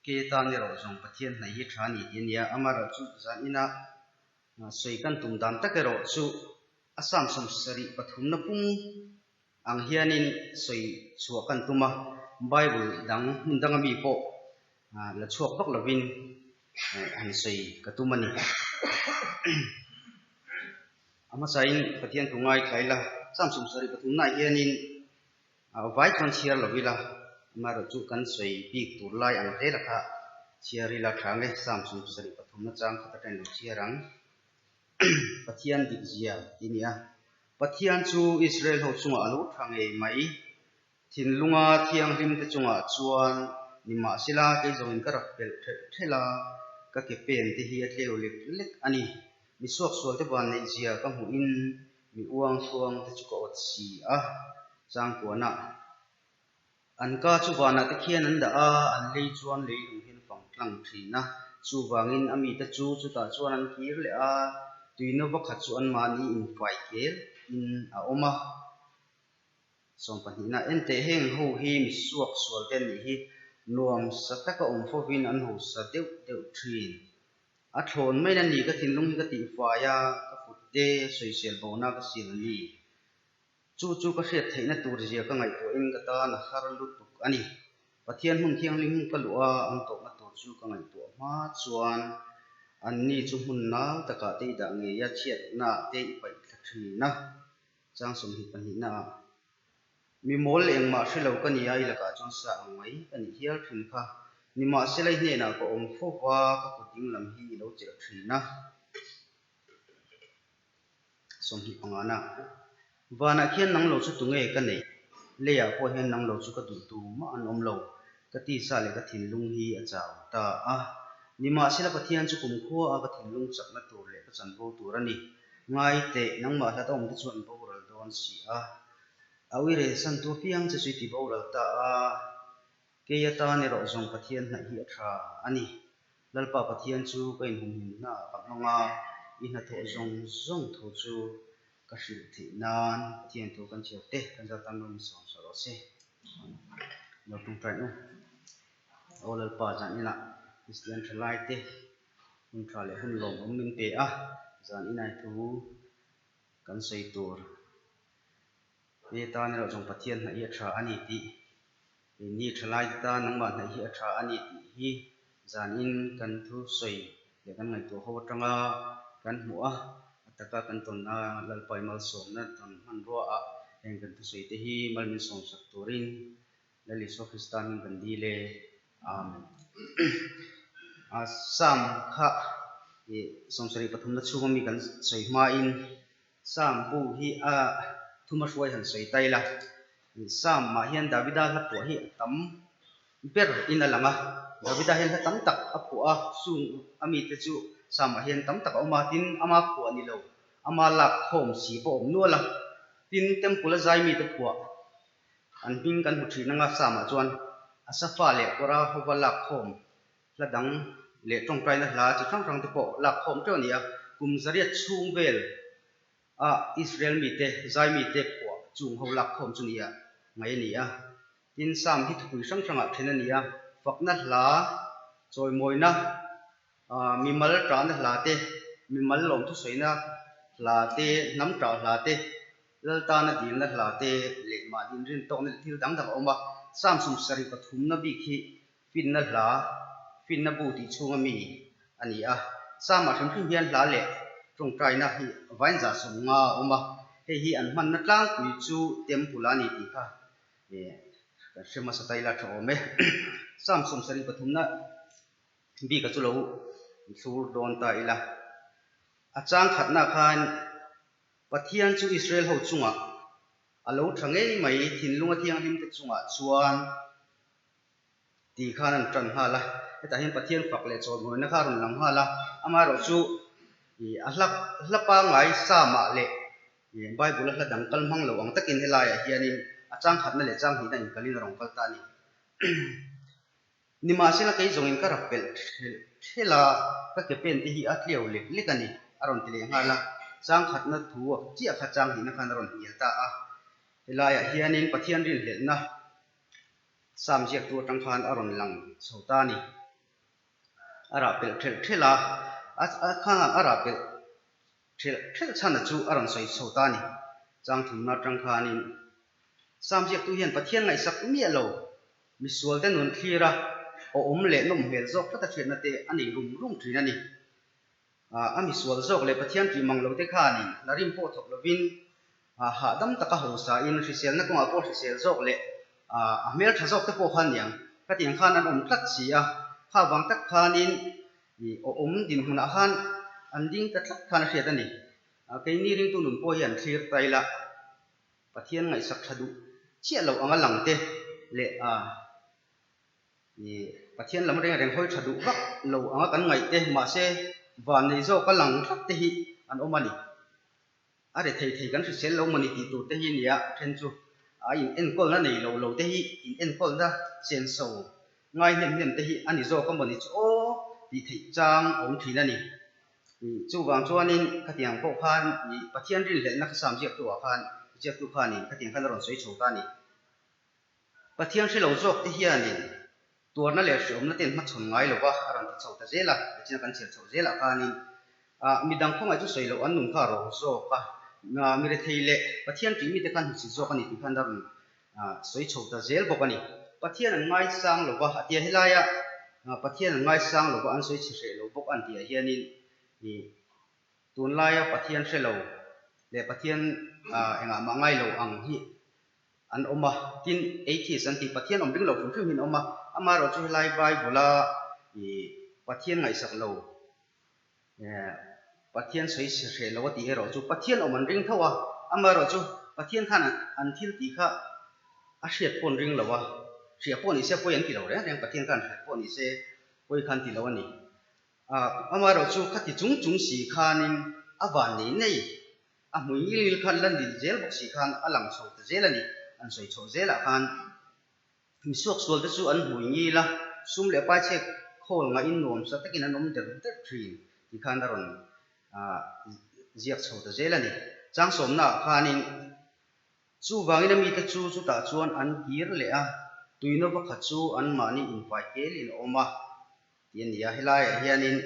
Ke tan erawh zawng Pathian hnaih hi tha a ni tih a nia. Amaherawhchu zan ina sawi kan tum dan tak erawh chu a Psalm 73na pum ang hianin sawi chhuah kan tum a, Bible dang hmun danga mi pawh la chhuak vak lovin han sawi ka tum a ni. A hmasain Pathian thu ngaithla ila, Psalm 73 naah hianin Vai chuan chhiar lo ila, amaherawhchu kan sawi bik tur lai ang hle lakah chhiar ila tha nge, Psalm 73 na chang khat atangin lo chhiar ang. Pathian dik zia tih a ni a, Pathian chu Israel ho chungah a lo tha ngei mai, thinlunga thianghlim te chungah chuan nimahsela kei zawngin ka rak pelh thelh thelh a, ka ke pen te hi a tleu lek lek a ni. Mi suaksual te van neih zia ka hmuhin Mi uang thluang te chu ka awt si a, changkuana an ka chu vanah te khian an dah a, an lei chuan leilung hian fang tlang thin a, chuvangin a mite chu chutah chuan an kir leh a, tuina vakhat chu anmahni infai kel in a awm a. Sawmpahnihna, Enteh heng ho hi mi suak sual te an nih hi, nuam sa taka awm fovin an hausa deuh deuh thin. A thlawn mai na ni, ka thinlung hi ka tihfai a, ka kut te sawisel bona ka sil a ni. Chu chu ka hriat theihna tur zia ka ngaihtuahin ka tan a har lutuk a ni. Pathian hmun thianghlim ka luh a, an tawpna tur chu ka ngaihtuah hma chuan anni chu hmun nal takah te i dah ngei a, chhiatna ah te i paih thla thin a. Chang 22 ah, Mi mawl engmah hre lo ka ni a, i lakah chuan sa ang mai ka nih hial thin kha. Nimahsela i hnenah ka awm fo va, ka kut ding lam hi i lo chelh thin a. 25 na, Vanah khian nang lo chu tunge ka neih? Leiah pawh hian nang lo chu ka duh tu mah an awm lo. Ka tisa leh ka thinlung hi a chau ta a. Nimahsela Pathian chu kumkhua a ka thinlung chakna tur leh ka chanvo tur a ni. Ngai teh, nangmah hlat a awm te chuan boral dawn si a. A uire san tu apiang che chu i ti boral ta a, kei atan erawh zawng Pathian hnaih hi a tha a ni. Lalpa Pathian chu ka inhumhim hnaah ka hmang a, i hnathawh zawng zawng thu chu ka hrilh theih nan Pathian thu kan chhiar te kan zat tan rawn sawm saw rawh se. Lo tawngtai u. Aw Lalpa zan inah Kristian thalai te hun tha leh hun lawmawm min pe a, zan inai thu kan sawi tur He tan erawh zawng Pathian hnaih hi a tha a ni tih, ni tha lai te tan nangmah hnaih hi a tha a ni tih hi zanin kan thu sawi leh kan ngaihtuah ho atanga kan hmuh a, a taka kan tawn a, Lalpai malsawmna tawn hmanrua ah heng kan thusawi te hi mal min sawmsak turin Lal Isua Krista hming kan dil e. Amen. Psalm kha 73 na chhunga mi kan sawi hmain Psalm bu hi a thuma hruai han sawi ta ila. Psalm ah hian Davida hla phuah hi a tam ber in a lang a. Davida hian hla tam tak a phuah a, chung a mite chu Psalm ah hian tam tak a awm a, tin ama phuah ni lo, ama lak khawm si pawh a awm nual a. Tin Temple a zai mite phuah An hming kan hmu thin anga Psalm ah chuan Asafa leh Kora hova lak khawm hla dang leh tawngtaina hla chi hrang hrang te pawh lak khawm teuh a ni a. Kum zariat chhung vel a Israel mite, zai mite phuah chung ho lak khawm chu ni a ngaih a ni a. Tin, Psalm hi thupui hrang hrangah then a ni a, fakna hla, chawimawina, mimal tahna hla te, mimal lawmthusawina hla te, hnam tah hla te, Laltana dilna hla te leh mahni inrin tawkna leh thil dang dang a awm a. Psalm 73 na bik hi finna hla, finna bu tih chhunga mi a ni a. Psalm-ah hrim hrim hian hla leh tawngtaina hi vainza 50 a awm a. Hei hi an hmanna tlangpui chu Temple a ni tih kha kan hre hmasa ta ila tha awm e. Psalm 73 na bika chu lo thlur dawn ta ila. A chang khatna khan Pathian chu Israel ho chungah a lo tha ngei mai, thinlunga thianghlim te chungah chuan tih khan an tan nghal a. Hetah hian Pathian fak leh chawlhmawina kha a rawn lang nghal a, amaherawh chu a hla hla pangngai Psalm-ah leh Bible-a hla dang kal hmang lo ang takin helaiah hianin a chang khatna leh chang hnihna inkalin a rawn kal ta a ni. Nimahsela kei zawngin ka rak pelh thelh thelh a, ka ke pen te hi a tleu lek lek a ni, a rawn ti leh nghal a. Chang khatna thu chiah kha chang hnihna khan a rawn hnial ta a. Helaiah hianin Pathian rinhlelhna Psalm ziaktu atang khan a rawn lang chho ta a ni. A rah pelh ṭhelh ṭhelh a, a khangah a rah pelh ṭhelh ṭhelh chhana chu a rawn sawi chho ta a ni. Chang thumna aṭang khanin Sam ziaktu hian Pathian ngaihsak miah lo, misualte nun thlir a, awm leh nawm hmel zawk tlat a hriatna te a nei rum rum ṭhin a ni. A misual zawk leh Pathian tih mang lote khanin hna rim pawh thawk lovin hahdam taka hausain hriselna kawngah pawh hrisel zawk leh a hmeltha zawk te pawh kha aniang khatiang khan an awm tlat si a, kha vang tak khanin awm dinhmunah khan an ding ta tlat khan a hriat a ni. Keini ringtu nun pawh hi an thlir ta ila Pathian ngaihsak tha duh chiah lo anga lang te leh Pathian lam reng reng hawi tha duh vak lo anga kan ngaih te mahse van nei zawka lang tlat te hi an awm a ni. A re thei thei kan hrisel lo mawni tih tur te hi nia then chu a in enkawlna nei lo lo te hi in enkawlna senso ngai hnem hnem te hi a ni zawk a mawni chu aw tih theih chang a awm thin a ni. Chuvang chuanin khatiang pawh khan Pathian rinhlelhna kha sam ziaktu ah khan ziaktu khanin khatiang khan a rawn sawi chho ta a ni. Pathian hre lo zawk te hianin tuarna leh hreawmna ten hmachhawn ngai lo va a rawn ti chho ta zel a, tichuan kan chhiar chhoh zelah khanin midang khawngaih chu sawi loh an nun kha a ro zawk a, mi rethei leh Pathian tih mite khan hmusit zawk a ni tih khan a rawn sawi chho ta zel bawk a ni. Pathian an ngaisang lo va a tia helaia Pathian an ngaisang lo va an sawi chhe hreh lo bawk an tihah hianin tunlaia Pathian hre lo leh Pathian engah mah ngai lo ang hi an awm a, tin atheist an tih Pathian awm ring lo hrim hrim hi an awm a, amaherawh chu helai Bible a ih Pathian ngaihsak lo eh Pathian sawi si hreh lo a tih erawh chu Pathian awm an ring tho a, amaherawh chu Pathian khan an thil tih kha a hriat pawh an ring lo a, hriah pawh ni se pawi an ti lo reng reng Pathian khan hriat pawh ni se pawi khan ti lo a ni. Amaherawh chu khati chung chung si khanin a van nei nei A hmui ngil ngil khan la nil zel bawk si khan a lang chho ta zel a ni. An sawi chhoh zelah khan misuak sual te chu an hmui ngil a, sum leh pai chhek khawl ngaihin nuam sa takin an awm der der thin tih khan a rawn ziak chho ta zel a ni. Changsawmnaah khanin chuvangin a mite chu chutah chuan an kir leh a, tuina vakhat chu anmahni infai kelin a awm a tih a ni a. Helaiah hianin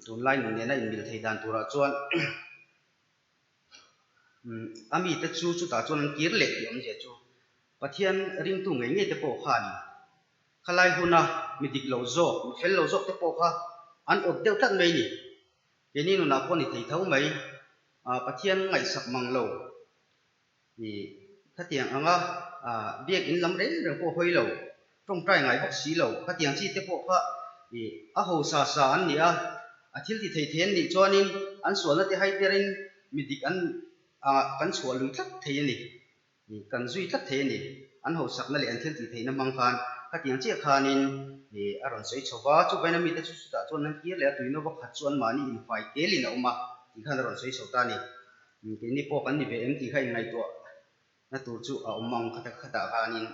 tunlai nun nena inmil thei dan turah chuan a mite chu chutah chuan an kir leh tih awmzia chu Pathian ringtu ngei ngei te pawh kha a ni. Khalai huna mi dik lo zawk, mi fel lo zawk te pawh kha an awt deuh tlat mai a ni. Keini nunah pawh a ni thei tho mai. Pathian ngaihsak mang lo. I khatiang anga biakinn lam reng reng pawh hawi lo, tawngtai ngai bawk si lo, khatiang chi te pawh kha i a ho sa sa an ni a, a thil ti thei thei an nih chuanin an sualna te hai berin mi dik an kan chhuah lui tlat thei a ni, i kan zui tlat thei a ni. An hosakna leh an thil tih theihna hmang khan khatiang chiah khanin i a rawn sawi chho va, chuvain a mite chu chutah chuan an kir leh a, tuina vakhat chu anmahni infai kelin a awm a tih khan a rawn sawi chho ta a ni. Keini pawh kan ni ve em tih kha inngaihtuah na tur chu a awm ang khatah khatah khanin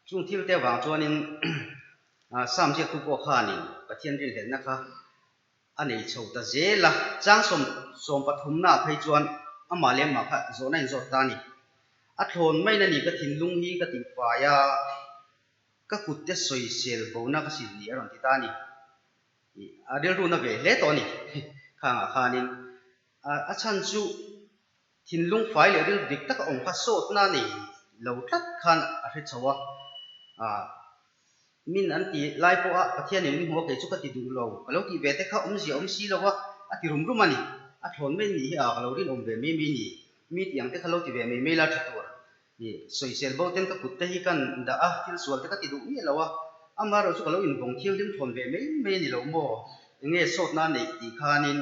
chung thil te avang chuanin Sam ziaktu pawh khanin Pathian rinhlelhna kha a nei chho ta zel a, chang sawm pathumnaah phei chuan amah leh amah kha zawhna inzawt ta a ni. A thlawn mai na ni ka thinlung hi ka tihfai a, ka kut te sawisel bona ka sil ni a rawn ti ta a ni. A rilru na ve hle tawh a ni khangah khanin a chhan chu thinlung fai leh rilru dik taka awm kha sawtna a nei lo tlat khan a hre chho a, min an ti lai pawha Pathianin min hmu a kei chu ka ti duh lo, ka lo tih ve te kha awmzia awm si lo a, a ti rum rum a ni, a thlawn mai nih hi a ka lo rinawm ve mai mai ni, mi tih ang te kha lo ti ve mai mai la tha tur. I sawisel bo ten ka kut te hi kan dah a, thil sual te ka ti duh miah lo a, amaherawh chu ka lo invawng thianghlim thawn ve mai mai a ni lo maw? Enge sawtna a neih tih khanin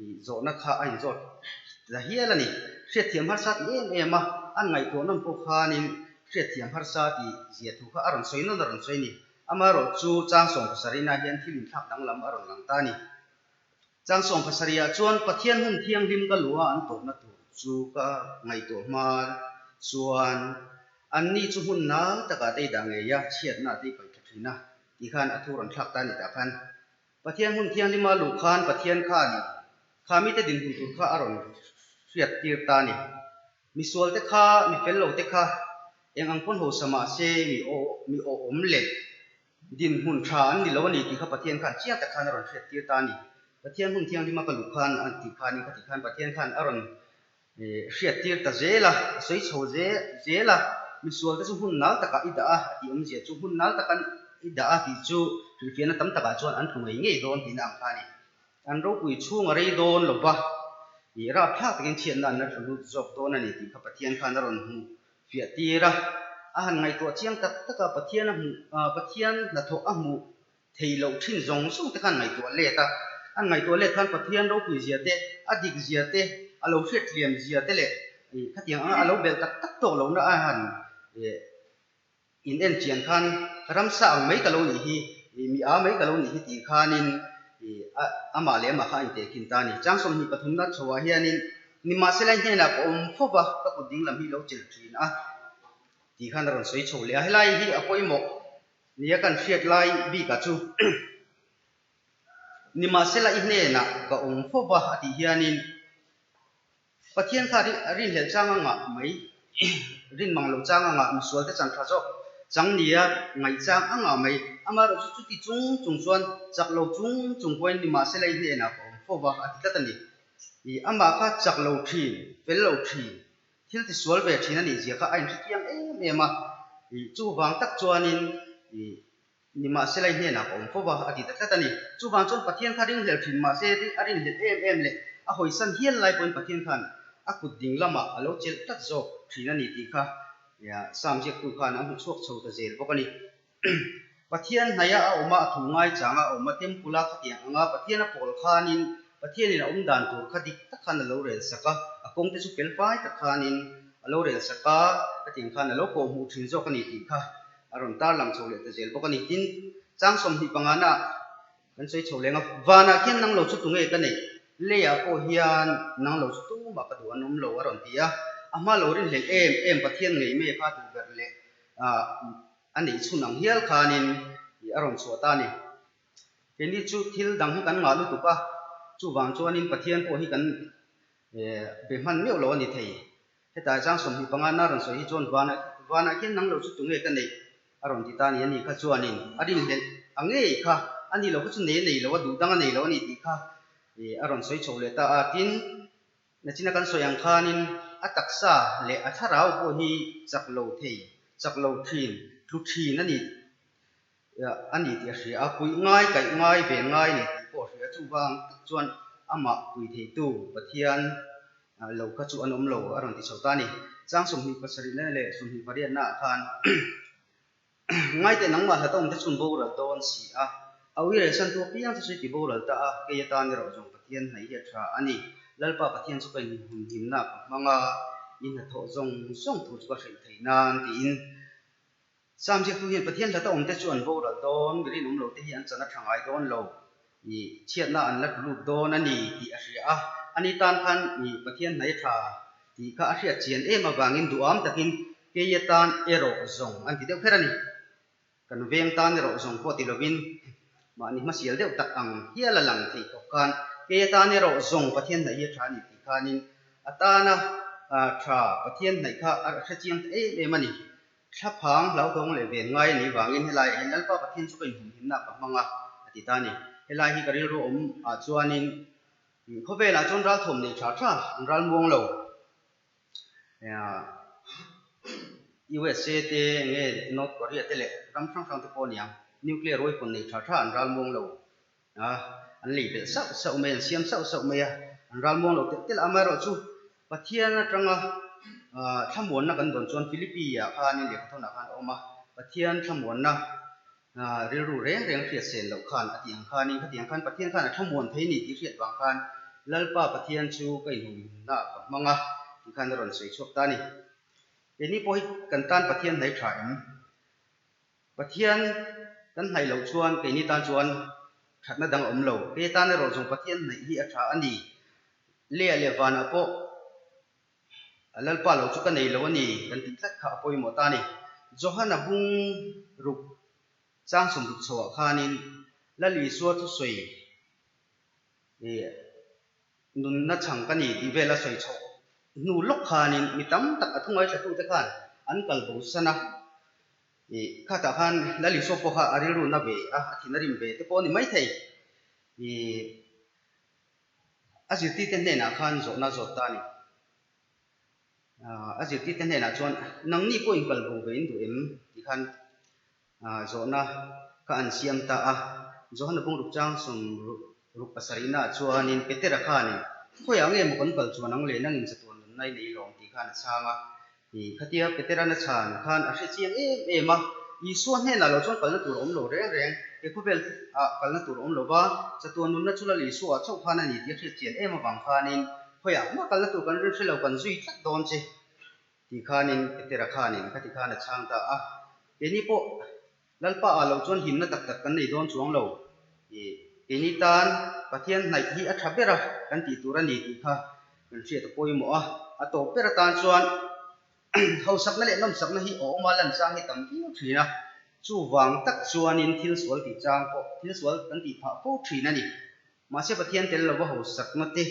i zawhna kha a inzawt ta hial a ni. Hriatthiam harsa ti em em a, an ngaihtuah nawn pawh khanin hriatthiam harsa tih zia thu kha a rawn sawi nawn a rawn sawi a ni. Amaherawh chu Changsawm pasarihna hian thil inthlak danglam a rawn lang ta a ni. Changsawm pasarihah chuan Pathian hmun thianghlim ka luh a an tawpna tur chu ka ngaihtuah hma chuan anni chu hmun nal takah te i dah ngei a, chhiatna te i paih tha thin a tih khan a thu rawn thlak ta a ni tah khan. Pathian hmun thianghlima luh khan Pathian khan kha mite dinhmun tur kha a rawn hriat tir ta a ni. Misual te kha, mi fel lo te kha. Eng ang pawn hausa mah se mi aw mi awhawm leh dinhmun tha an ni lo a ni tih kha Pathian khan chiang tak khan a rawn hriattir ta a ni. Pathian hmun thianghlima ka luh khan a tih khanin kha tih khan Pathian khan a rawn hriattir ta zel a, a sawi chho zel a, misual te chu hmun nal takah i dah a, a tih awmzia chu hmun nal taka i dah a tih chu hrilhfiahna tam takah chuan an tlu ngei ngei dawn tihna ang kha a ni. An ropui chhung a rei dawn lo va, ih rapthlak takin chhiatna an la tlu lut zawk dawn a ni tih kha Pathian khan a rawn hmuh fiah tir a. A han ngaihtuah chiang tak tak a, Pathian a hmuh, Pathian hnathawh a hmuh thei loh thin zawng zawng te khan ngaihtuah let a. An ngaihtuah let khan Pathian ropui zia te, a dik zia te, a lo hriat hliam zia te leh khatiang anga a lo belh tak tak tawk lohna a han in en chian khan ramsa ang mai ka lo nih hi, mi a mai ka lo nih hi tih khanin amah leh amah kha a intehkhin ta a ni. Chang 23 na chhoah hianin nimahsela i hnenah ka awm fo va, ka kut dinglam hi lo chelh thin a tih khan a rawn sawi chho leh a. Helai hi a pawimawh nia kan hriat lai bikah chu nimahsela i hnenah ka awm fo va a tih hianin Pathian kha rinhlelh chang a ngah mai, rin mang loh chang a ngah, misualte chan tha zawk chang nia ngaih chang a ngah mai. Amaherawhchu chuti chung chung chuan chak lo chung chung pawhin nimahsela i hnenah ka awm fo va a ti tlat a ni. I amah kha chak lo thin, fel lo thin, thil tisual ve thin a nih zia kha a inhrethiam em em a. I chuvang tak chuanin i Nimahsela i hnenah ka awm fo va, a ti ta tlat a ni. Chuvang chuan Pathian kha ringhlel thin mahse a rinhlelh em em leh a hawisan hial lai pawhin Pathian khan a kut ding lamah a lo chelh tlat zawk thin a ni tih kha Psalm ziaktu khan a hmu chhuak chho ta zel bawk a ni. Pathian hnaia a awm a, a thu ngaichang a awm a, Temple-a khatiang anga Pathian a pawl khanin Pathianin a awm dan tur kha dik tak khan a lo rel sak a, a kawngte chu fel fai tak khanin a lo rel sak a, khatiang khan a lo kawhhmuh thin zawk a ni tih kha a rawn tar lang chho leh ta zel bawk a ni. Tin, chang 25 na kan sawi chho leng a, vanah khian nang lo chu tunge ka neih? Leiah pawh hian nang lo chu tumah ka duh an awm lo a rawn ti a. A hma lo rinhlelh em em Pathian ngei mai kha duh ber leh a neih chhun ang hial khanin a rawn chhuah ta a ni. Keini chu thil dang hi kan ngah lutuk a, chuvang chuanin Pathian pawh hi kan be hman meuh lo a ni thei. Hetah chang 25 na rawn sawi hi chuan vanah vanah khian nang lo chu tunge ka neih a rawn ti ta a ni. Ani kha chuanin a rinhlelh a ngei kha a ni lo kha chu nei a nei lo a, duh dang a nei lo a ni tih kha a rawn sawi chho leh ta a. Tin, nachina kan sawi ang khanin a taksa leh a thlarau pawh hi chak lo thei, chak lo thin, tlu thin a ni a ni tih a hria a, puih ngai, kaih ngai, ven ngai a ni tih pawh a hria. Chuvang tak chuan amah pui theitu Pathian lo kha chu an awm lo a rawn ti chho ta a ni. Chang 27 na leh 28 naah khan Ngaite nangmah hlat a awmte chu an boral dawn si a, a ui rehsantu apiang te chu i ti boral ta a, kei atan erawh zawng Pathian hnaih hi a tha a ni. Lalpa Pathian chu ka inhumhimna ka hmang a, i hnathawh zawng zawng thu chu ka hrilh theih nan tiin Sam ziaktu hian Pathian hlata awmte chu an boral dawn, mi rinawm lote hi an chan a tha ngai dawn lo, i chhiatna an la tlu lut dawn a ni tih a hria a. Ani tan khan i Pathian hnai tha tih kha a hriat chian em avangin duham takin kei atan erawh zawng an ti deuh kher a ni. Kan veng tan erawh zawng pawh ti lovin mahni hmasial deuh tak ang hial a lang thei khawp khan kei atan erawh zawng Pathian hnaih hi a tha a ni tih khanin a tana tha Pathian hnaih kha a hre chiang ta em em a ni. Thlaphang hlauthawng leh ven ngai a nih vangin helai ah hian Lalpa Pathian chu ka inhumhimna ka hmang a, a ti ta a ni. Helai hi ka rilru awm ah chuanin khawvelah chuan ralthawm nei tha tha an ral muang lo. USA te nge North Korea te leh ram hrang hrang te pawh a niang nuclear weapon nei tha tha an ral muang lo. A, an lei belh sauh sauh mai, an siam sauh sauh mai a, an ral muang lo telh telh a. Amaherawhchu Pathian atanga thlamuanna kan dawn chuan Philippi ah khanin lehkhathawnah khan a awm a, Pathian thlamuanna rilru reng reng hriat sen loh khan a tih ang khanin khatiang khan Pathian khan a thlamuan thei ni tih hriat vang khan Lalpa Pathian chu ka inhumhimna ka hmang a tih khan a rawn sawi chhuak ta a ni. Keini pawh hi kan tan Pathian hnaih tha em? Pathian kan hnaih loh chuan keini tan chuan thatna dang a awm lo. Kei tan erawh zawng Pathian hnaih hi a tha a ni. Leah leh vanah pawh a Lalpa lo chu ka nei lo a ni kan tih tlat kha a pawimawh ta a ni. Johana bung ruk chang 60 chhoah khanin Lal Isua thusawi ih Nunna chhang ka ni tih vel a sawi chhoh hnu lawk khanin mi tam tak a thu ngaithlatute khan an kal bo san a. Ih, khatah khan Lal Isua pawh kha a rilru na ve a, a thin a rim ve te pawh a ni maithei. Ih, a zirtirte hnenah khan zawhna a zawt ta a ni. A zirtirte hnenah chuan, Nangni pawh in kal bo ve in duh em? tih khan zawhna kha an siam ta a. Johana bungruk chang sawmruk pasarihna ah chuanin Petera khanin, Khawiah nge maw kan kal chuan ang le, nangin chatuan nunna i nei lawm tih khan a chhang a. Ih, khatia Petera'n a chhan khan a hre chiang em em a, Isua hnenah lo chuan kalna tur a awm lo reng reng, he khawvel ah kalna tur a awm lo va, chatuan nunna chu Lal Isua ah chauh khan a ni tih a hriat chian em avang khanin khawiah mah kalna tur kan rin hre lo, kan zui tlat dawn che tih khanin Petera khanin khati khan a chhang ta a. Keini pawh Lalpa ah lo chuan himna tak tak kan nei dawn chuang lo. Ih, keini tan Pathian hnaih hi a tha ber a kan tih tur a ni tih kha kan hriat a pawimawh a. A tawp ber atan chuan hausakna leh nawmsakna hi a awm a, lan chang hi tam viau thin a. Chuvang tak chuanin thil sual tih chang pawh thil sual kan tih phah fo thin a ni. Mahse Pathian tel lova hausakna te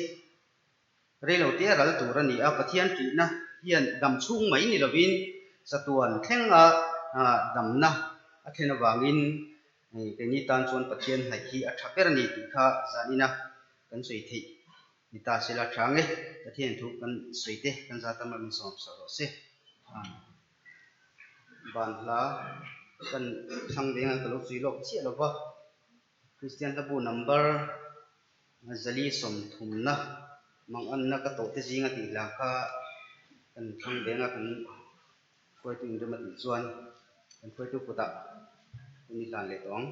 Reilo te ral tur a ni a, Pathian ṭihna hian dam chhung mai ni lovin chatuan thlenga damna a thlen avangin keini tan chuan Pathian hnaih hi a ṭha ber a ni tih kha zanina kan sawi theih ni ta se la ṭha nge Pathian thu kan sawi te kan za tam a min sawm sak rawh se. Ban hla kan thlang veng a ka lo sawi lawk chiah lova Kristian hlabu number Zali sawmthumna manganna ka tawhte zinga tih hla kha kan thlang veng a, kan hruaitu inrem a tih chuan kan hruaitu kutah hun i hlan leh tawh ang.